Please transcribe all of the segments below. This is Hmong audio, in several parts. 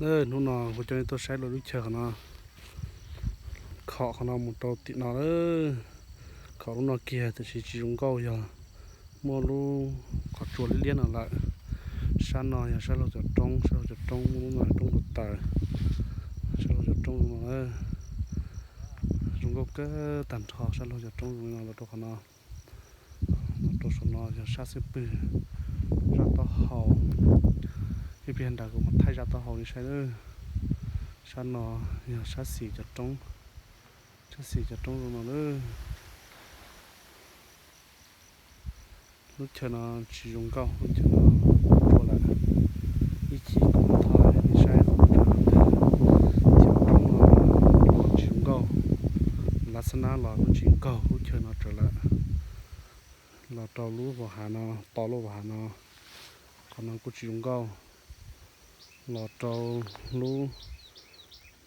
Hnub no kuv coj nej tuaj saib lub chaw qhov no, khom qhov no mus rau tim no lawm. Khom lub no kiag tiam sis tsis zoo nkauj, yog muaj lub qhov tsua liab liab no lawm. Sab no yog sab laug cov roob, sab laug cov roob muaj lub no roob dua taws, sab laug cov roob no. Zoo nkauj kawg tag nrho sab laug cov roob zoo li no los rau qhov no. Los rau saum no yog sab xib pwg, zaj taub hau. Ib pliag nrad kuv mam thaij zaj taub hau nej saib lawm. Sab no yog sab xis cov roob, sab xis cov roob zoo no lawm. Lub chaw no tsis zoo nkauj, lub chaw no tsua lawm. Ib chim kuv mam thaij nej saib qhov tsua no ntag. Cov roob no los tsis zoo nkauj, lav xab nab los kuj tsis nkaug lub chaw no tsua lawm. Los rau lub vos hav no, to lub vos hav no, qhov no kuj tsis zoo nkauj. Los rau lub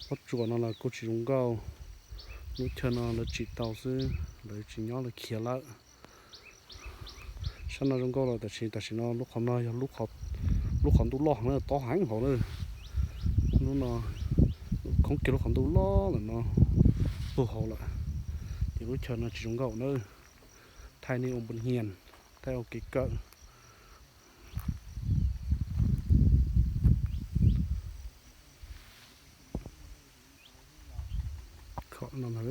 pob tsuas no los kuj tsis zoo nkauj. Lub chaw no lawv tsim tau xwb, lawv tsis nyob, lawv khiav lawm. Sab no zoo nkauj los tam sim, tam sim no lub qhov no yog lub qhov ntuj loj heev na, tob heev hauv na. Lub no khoob kiag lub qhov ntuj loj lawm no puag hauv lawm. Ces lub chaw no tsis zoo nkauj na. Thaij nej ua npun hia, thaij ua kev kawm. Khom no ntag.